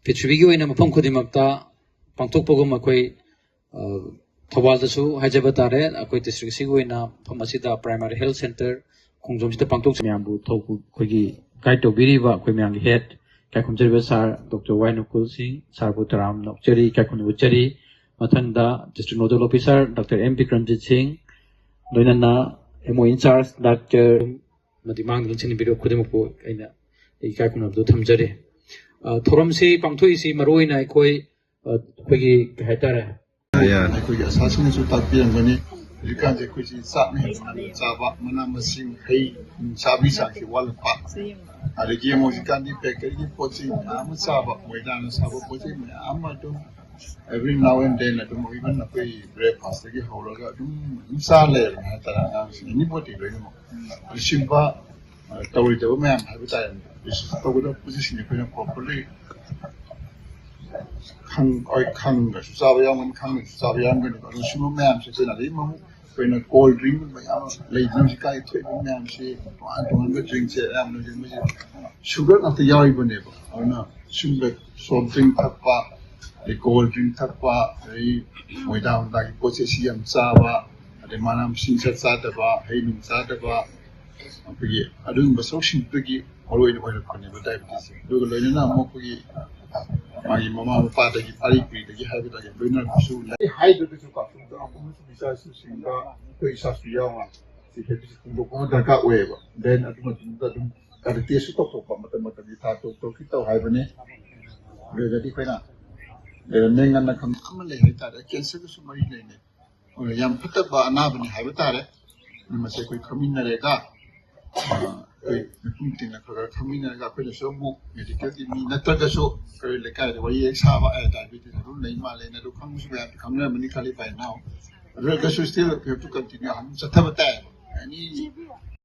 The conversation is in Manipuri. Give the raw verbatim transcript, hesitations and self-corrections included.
ꯄ꯭ꯔꯤꯊꯤꯕꯤꯒꯤ ꯑꯣꯏꯅ ꯃꯐꯝ ꯈꯨꯗꯤꯡꯃꯛꯇ ꯄꯥꯡꯊꯣꯛꯄꯒꯨꯝ ꯑꯩꯈꯣꯏ, ꯑ, ꯊꯧꯕꯥꯜꯗꯁꯨ ꯍꯥꯏꯖꯕ ꯇꯥꯔꯦ, ꯑꯩꯈꯣꯏ ꯗꯤꯁꯇ꯭ꯔꯤꯛ ꯑꯁꯤꯒꯤ ꯑꯣꯏꯅ ꯃꯐꯝ ꯑꯁꯤꯗ ꯄ꯭ꯔꯥꯏꯃꯥꯔꯤ ꯍꯦꯜꯊ ꯁꯦꯟꯇꯔ ꯈꯣꯡꯖꯣꯝꯁꯤꯗ ꯄꯥꯡꯊꯣꯛꯆ ꯃꯌꯥꯝꯕꯨ ꯊꯧ-, ꯑꯩꯈꯣꯏꯒꯤ ꯒꯥꯏꯗ ꯇꯧꯕꯤꯔꯤꯕ ꯑꯩꯈꯣꯏ ꯃꯌꯥꯝꯒꯤ ꯍꯦꯗ ꯏꯀꯥꯏ ꯈꯨꯝꯖꯔꯤꯕ ꯁꯥꯔ ꯗꯣꯛꯇꯔ ꯋꯥꯏ ꯅꯨꯀꯨꯜ ꯁꯤꯡ ꯁꯥꯔꯕꯨ ꯇꯔꯥꯝꯅ ꯑꯣꯛꯆꯔꯤ, ꯏꯀꯥꯏ ꯈꯨꯝꯅꯕ ꯎꯠꯆꯔꯤ꯫ ꯃꯊꯪꯗ district nodal officer doctor M Bikramjit Singh, ꯂꯣꯏꯅꯅ ꯑꯦꯝ ꯑꯣ ꯏꯟꯆꯥꯔꯖ ꯗꯥꯛꯇꯔ ꯑꯃꯗꯤ ꯃꯥꯡꯗ ꯂꯣꯟꯁꯤꯟꯕꯤꯔꯤꯕ ꯈꯨꯗꯤꯡꯃꯛꯄꯨ ꯑꯩꯅ ꯏꯀꯥꯏ ꯈꯨꯝꯅꯕꯗꯨ ꯊꯝꯖꯔꯤ꯫ ꯑ, ꯊꯧꯔꯝꯁꯤ ꯄꯥꯡꯊꯣꯛꯏꯁꯤ ꯃꯔꯨꯑꯣꯏꯅ ꯑꯩꯈꯣꯏ, ꯑ, ꯑꯩꯈꯣꯏꯒꯤ ꯀꯩ ꯍꯥꯏꯇꯥꯔꯦ, ꯑꯩꯈꯣꯏꯒꯤ ꯑꯁꯥꯁꯤꯡꯅꯁꯨ ꯇꯥꯛꯄꯤꯔꯝꯒꯅꯤ꯫ ꯍꯧꯖꯤꯛꯀꯥꯟꯁꯦ ꯑꯩꯈꯣꯏꯁꯤ ꯆꯥꯛꯅ ꯍꯦꯟꯅ ꯉꯟꯅ ꯆꯥꯕ, ꯃꯅꯥ ꯃꯁꯤꯡ, ꯍꯩ ꯅꯨꯡ ꯆꯥꯕꯒꯤ ꯆꯥꯡꯁꯤ ꯋꯥꯠꯂꯛꯄ꯫ ꯑꯗꯒꯤ ꯑꯃꯨꯛ ꯍꯧꯖꯤꯛꯀꯥꯟꯗꯤ ꯕꯦꯀꯔꯤꯒꯤ ꯄꯣꯠ ꯆꯩ ꯃꯌꯥꯝ ꯑꯃ ꯆꯥꯕ, ꯃꯣꯏꯗꯥꯅ ꯁꯥꯕ ꯄꯣꯠ ꯆꯩ ꯃꯌꯥꯝ ꯑꯃ ꯑꯗꯨꯝ every now and then ꯑꯗꯨꯝ, even ꯑꯩꯈꯣꯏ ꯕ꯭ꯔꯦꯛꯐꯥꯁꯇꯒꯤ ꯍꯧꯔꯒ ꯑꯗꯨꯝ, ꯑꯗꯨꯝ ꯆꯥ ꯂꯩꯔꯕꯅꯦ ꯍꯥꯏꯇꯥꯔꯦ ꯑꯉꯥꯡꯁꯤꯡ ꯑꯦꯅꯤꯕꯣꯗꯤ ꯂꯣꯏꯅꯃꯛ꯫ ꯑꯁꯤꯒꯨꯝꯕ, ꯑ, ꯇꯧꯔꯣꯏꯗꯕ ꯃꯌꯥꯝ ꯍꯥꯏꯕ ꯇꯥꯔꯦ, ꯇꯧꯒꯗꯕ ꯄꯣꯠꯁꯤꯡꯁꯦ ꯑꯩꯈꯣꯏꯅ ꯄ꯭ꯔꯣꯄꯔꯂꯤ ꯈꯪ-, ꯍꯣꯏ, ꯈꯪꯉꯒꯁꯨ ꯆꯥꯕ ꯌꯥꯎꯒꯅꯤ, ꯈꯪꯗ꯭ꯔꯁꯨ ꯆꯥꯕ ꯌꯥꯎꯔꯝꯒꯅꯤ꯫ ꯑꯗꯨ ꯁꯤꯒꯨꯝꯕ ꯃꯌꯥꯝꯁꯦ ꯑꯩꯈꯣꯏꯅ ꯑꯗꯩ ꯑꯃꯨꯛ ꯑꯩꯈꯣꯏꯅ ꯀꯣꯜ ꯗ꯭ꯔꯤꯡ ꯃꯌꯥꯝ ꯑꯃ ꯂꯩꯗꯅ ꯍꯧꯖꯤꯛꯀꯥꯟꯒꯤ ꯊꯣꯛꯏꯕ ꯃꯌꯥꯝꯁꯦ ꯇꯣꯉꯥꯟ ꯇꯣꯉꯥꯟꯕ ꯗ꯭ꯔꯤꯡꯁꯦ ꯑꯌꯥꯝꯕꯅ ꯍꯧꯖꯤꯛ ꯃꯣꯏꯁꯦ ꯁꯨꯒꯔ ꯉꯥꯛꯇ ꯌꯥꯎꯔꯤꯕꯅꯦꯕ꯫ ꯑꯗꯨꯅ ꯁꯨꯝꯕ ꯁꯣꯐ ꯗ꯭ꯔꯤꯡ ꯊꯛꯄ, ꯑꯗꯩ ꯀꯣꯜ ꯗ꯭ꯔꯤꯡ ꯊꯛꯄ, ꯑꯗꯩ ꯃꯣꯏꯗꯥ ꯃꯣꯏꯗꯥꯒꯤ ꯄꯣꯠ ꯆꯩꯁꯤ ꯌꯥꯝ ꯆꯥꯕ, ꯑꯗꯩ ꯃꯅꯥ ꯃꯁꯤꯡ ꯆꯥꯛ ꯆꯥꯗꯕ, ꯍꯩ ꯅꯨꯡ ꯆꯥꯗꯕ, ꯑꯩꯈꯣꯏꯒꯤ ꯑꯗꯨꯒꯨꯝꯕ ꯁꯔꯨꯛꯁꯤꯡꯗꯨꯗꯒꯤ ꯃꯔꯨ ꯑꯣꯏꯅ ꯑꯣꯏꯔꯛꯄꯅꯦꯕ ꯗꯥꯏꯕꯤꯇꯤꯁꯁꯦ꯫ ꯑꯗꯨꯒ ꯂꯣꯏꯅꯅ ꯑꯃꯨꯛ ꯑꯩꯈꯣꯏꯒꯤ ꯃꯥꯒꯤ ꯃꯃꯥ ꯃꯄꯥꯗꯒꯤ ꯄꯥꯔꯤ ꯄꯨꯔꯤꯗꯒꯤ ꯍꯥꯏꯕ ꯇꯥꯔꯦ ꯂꯣꯏꯅꯔꯛꯄꯁꯨ ꯂꯩ꯫ ꯍꯥꯏꯗ꯭ꯔꯒꯁꯨ ꯀꯣ, ꯑꯩꯈꯣꯏ ꯏꯆꯥꯁꯨ ꯁꯤꯡꯕ, ꯑꯩꯈꯣꯏ ꯏꯁꯥꯁꯨ ꯌꯥꯎꯅ ꯁꯤ ꯗꯥꯏꯕꯤꯇꯤꯁ ꯈꯪꯗꯣꯛꯄ ꯑꯃ ꯗꯔꯀꯥꯔ ꯑꯣꯏꯌꯦꯕ꯫ ꯗꯦꯟ ꯑꯗꯨ ꯃꯇꯨꯡꯗ ꯑꯗꯨꯝ ꯇꯦꯁꯁꯨ ꯇꯧꯊꯣꯛꯄ ꯃꯇꯝ ꯃꯇꯝꯒꯤ ꯊꯥ ꯇꯔꯨꯛ ꯇꯔꯨꯛꯀꯤ ꯇꯧ ꯍꯥꯏꯕꯅꯦ꯫ ꯑꯗꯨꯗꯗꯤ ꯑꯩꯈꯣꯏꯅ ꯂꯩꯔꯝꯃꯦ ꯉꯟꯅ ꯈꯪ ꯑꯃ ꯂꯩ ꯍꯥꯏꯇꯥꯔꯦ, ꯀꯦꯟꯁꯔꯒꯁꯨ ꯃꯔꯤ ꯂꯩꯅꯩ꯫ ꯑꯗꯨꯅ ꯌꯥꯝ ꯐꯠꯇꯕ ꯑꯅꯥꯕꯅꯤ ꯍꯥꯏꯕ ꯇꯥꯔꯦ꯫ ꯃꯁꯤ ꯑꯩꯈꯣꯏ ꯈꯪꯃꯤꯟꯅꯔꯦꯒ, ꯑ, ꯑꯩꯈꯣꯏ ꯃꯤꯄꯨꯝ ꯇꯤꯟꯅ ꯈꯔ ꯈꯔ ꯈꯪꯃꯤꯟꯅꯔꯒ ꯑꯩꯈꯣꯏꯅꯁꯨ ꯑꯃꯨꯛ ꯃꯦꯗꯤꯀꯦꯜꯒꯤ ꯃꯤ ꯅꯠꯇ꯭ꯔꯒꯁꯨ ꯑꯩꯈꯣꯏ ꯂꯩꯀꯥꯏꯗ ꯋꯥꯔꯤ ꯍꯦꯛ ꯁꯥꯕ, ꯑꯦ, ꯗꯥꯏꯕꯦꯇꯤꯁ ꯑꯗꯨꯝ ꯂꯩ ꯃꯥꯜꯂꯦꯅ ꯑꯗꯨ ꯈꯪꯕꯁꯨ ꯃꯌꯥꯝ ꯈꯪꯅꯔꯝꯃꯅꯤ ꯈꯜꯂꯤ ꯚꯥꯏ ꯅꯥꯎ꯫ ꯑꯗꯨ ꯑꯣꯏꯔꯒꯁꯨ still we have to continue ꯑꯗꯨꯝ ꯆꯠꯊꯕ ꯇꯥꯏꯌꯦꯕ꯫ ꯑꯦꯅꯤ